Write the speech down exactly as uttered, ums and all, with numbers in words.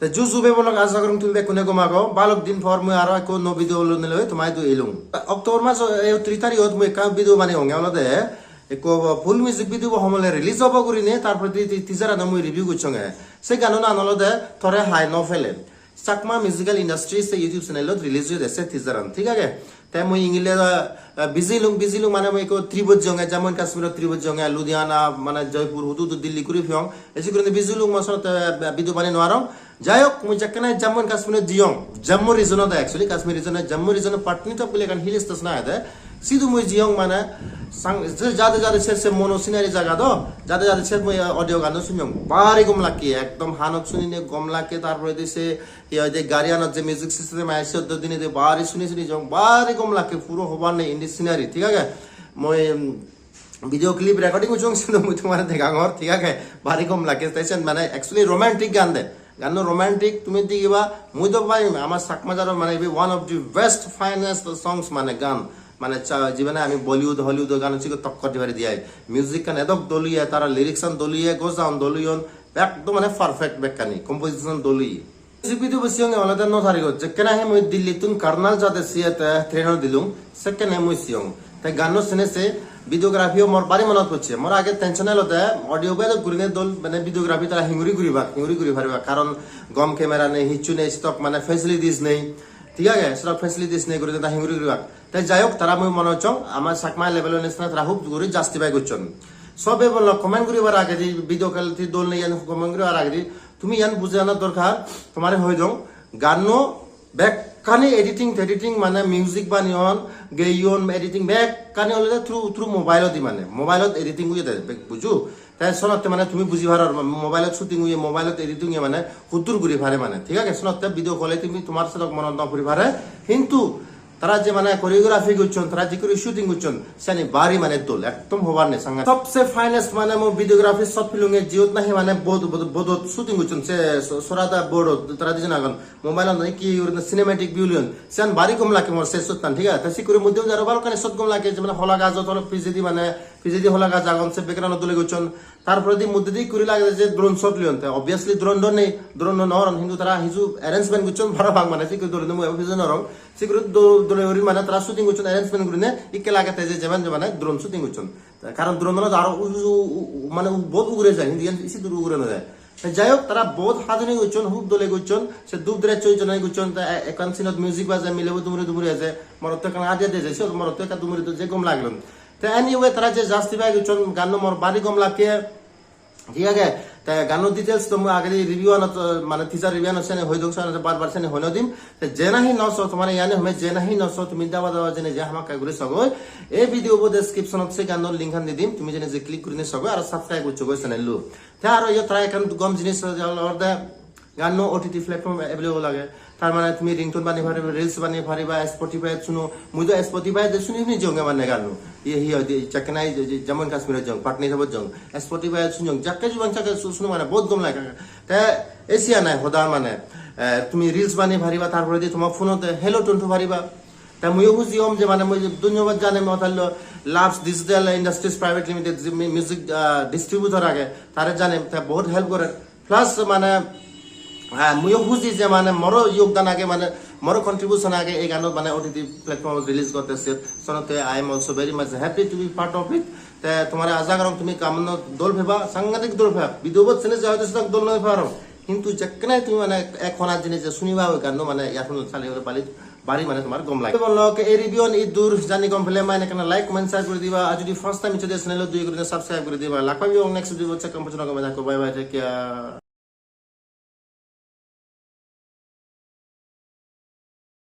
Te ju ju bhei bon lok, aja gorong tumi bekkune gom ago. Balok din por mui aro ekko nuo video loi toma idu elung. October majo ekotris tarigot mui ekka video baneyonge olode, ekko full music video bo homole release obo gurine, tar poredi ti-, teaser ano mui review gossonge. Se gano nang olode Tore Hai No Pele. Chakma Musical Industries se YouTube channel ot release oyede se teaser an, thik age? Te mui ingile, ah, busy lung, busy lung mane mui ekko trip ot jeyonge, Jammu and Kashmir ot trip ot jeyonge, Ludhiana, mane Jaipur, hudu hudu Delhi guri piyong. Esi gurinei busy lung, mo senotte, ah, video banei nw parong. Jai hok, mui jekkene Jammu and Kashmir ot jeyong, Jammu region ot actually, Kashmir region ot, Jammu region ot Patnitop bile ekkan hill station agede. Sidu mui jeyong mane sang-, je jade jade ser ser mono scenery jaga do, jade jade ser mui audio gano sunyong. Bari gom lakke, ekdom hanot sunine gom lakke, tar poredi se Hi hoide garianot je music system age, siyot do dinedi bari suni suni jong, bari gom lakke, puro hobar nei indi scenery, thik age? Mui, um, video clip recording ujong, sidu mui tomare degangor, thik age? Bari gom lakke, te siyen mane actually romantic gan de. Ganno romantic, tumi degiba, mui do bhai, ama Chakma jador mane ibe one of the best finest songs mane gan. Mane cha-, jibane ami Bollywood, Hollywood o gano sigo tokkor di pari de ai. Music kan edok dol oye, tara lyrics an dol oye, goja un dol oyon, ekdom mane perfect bekkani, composition dol oye. Music video bo siyonge olode no tarigot, jekkene he mui Delhi tun Karnal jade siyot, eh, train ot dilung, sekkene mui siyong. Te ganno sene se videography o mor bari monot pocche. Mor age tension elode audio bo edok gurine dol, mane videography tara hinguri guribak, hinguri guri paribak, karon gom camera nei, hissu nei, stock mane facilities nei. Thik age, stock facilities nei gurine ta hinguri guribak. Te jai hok, tara mui mone hocchong, ama Chakma level-o nesna tara hub guri justify gocchon. Sobe bolo comment guribar agedi, video quality dol nei iyan comment guribar agedi, tumi iyan bujana dorkar, tomare hoi dong, ganno bekkani editing, editing mane music baneyon, geyon, editing bekkani olode through, through mobile odi mane, mobile ot editing oyede, bek bujo? Te sonotte mane tumi buji paror, mobile ot shooting oye, mobile ot editing oye mane huddur guri pare mane, thik age? Sonotte video quality tumi tomar sedok monot no puri pare, hintu tara je mane choreography gocchon, tara je guri shooting gocchon, siyani bari mane dol, ekdom hobar nei, sanga. Sobse finest mane mo videography shot film e jiyot nahi mane boat, boat, boat ot shooting gocchon, se so-, Sorada boat ot tara dijon agon, mobile an ki guri cinematic view loyon, siyan bari gom lage mor se shot tan, thik age? Te sikkuri moddhe aro balokkani shot gom lage, je mane hola gaj ot aro pijedi mane, pijedi hola gaj agon, se background ot dole gocchon. Tar poredi moddedi guri lage je drone shot loyon, te obviously drone do nei, drone do no oron, hintu tara hiju arrangement gocchon parapang mane, sikkuri dole mui ebo pijedi no orong. Sikkuri do-, dole guri mane tara shooting gocchon, arrangement gurine ikke lage te je jeban je mane drone shooting gocchon. Te karon drone olode aro uju, u-, u-, mane u-, bohut ugure jai, hintu iyan isi dur ugure no jai. Te jai hok, tara bohut hajoni gocchon, hub dole gocchon, se dup dress choi chonai gocchon, te e-, ekkan scene ot music baje, milebo dumuri dumuri eje, morotto ekkan adi adi eje, siyot morotto ekka dumuri do je gom lagilon. Te anyway, tara je justify gocchon, ganno mor bari gom lage. Thik age, te ganno details to mui agedi review anot, uh, mane teaser review anot sene hoi dong, sene bar bar sene hoi no dim. Te je nahi no so, tomare iyani home je nahi no so, tumi daba daba jene je hamakkai guri sogoi. Ei video bo description ot se ganno link an di dim, tumi jene je click gurine sogoi, aro subscribe gocchogoi channel lo. Te aro iyot tara ekkan gom jinis olode ganno O T T platform available age. Tar mane tumi ringtone banei pariba, reels banei pariba, Spotify ot suno. Mui do Spotify ot suni suni jeyonge mane ganno. Iye hi hoide, jekkene je, je, Jammu and Kashmir ot jeyong, Patnitop ot jeyong. Spotify ot sunong, jakke juban jakke su-, suno mane bohut gom lage. Te ei siyan nahi hoda mane, eh, tumi reels banei pariba, tar poredi toma phone ot hello tune tho pariba. Te muiyo huji om je mane mui dhonyobad janai mo tallo Labs Digital Industries Private Limited je mi-, music, ah, distributor age, tare janai te bohut help gore. Plus mane, ah, muiyo huji je mane moro yogdan age, mane moro contribution age ei ganot mane O T T platform release gotte siyot. Sonotte I am also very much happy to be part of it. Te tomare aja gorong tumi kamno dol peba, sangadik dol peba. Video bot sene ja hoyto sedak dol noi paro. Hintu jekkene tumi mane ek hona jinis je suniba oi ganno mane earphone sale oi bali bari mane tomar gom lage. Bon lok, ei review an iddur, jodi gom pele mane ekkana like, comment, share guri diba. Ar jodi first time icche de channel ot dui guri subscribe guri diba. Lak pebong next video, se kam pujno gome thakko. Bye bye, take care.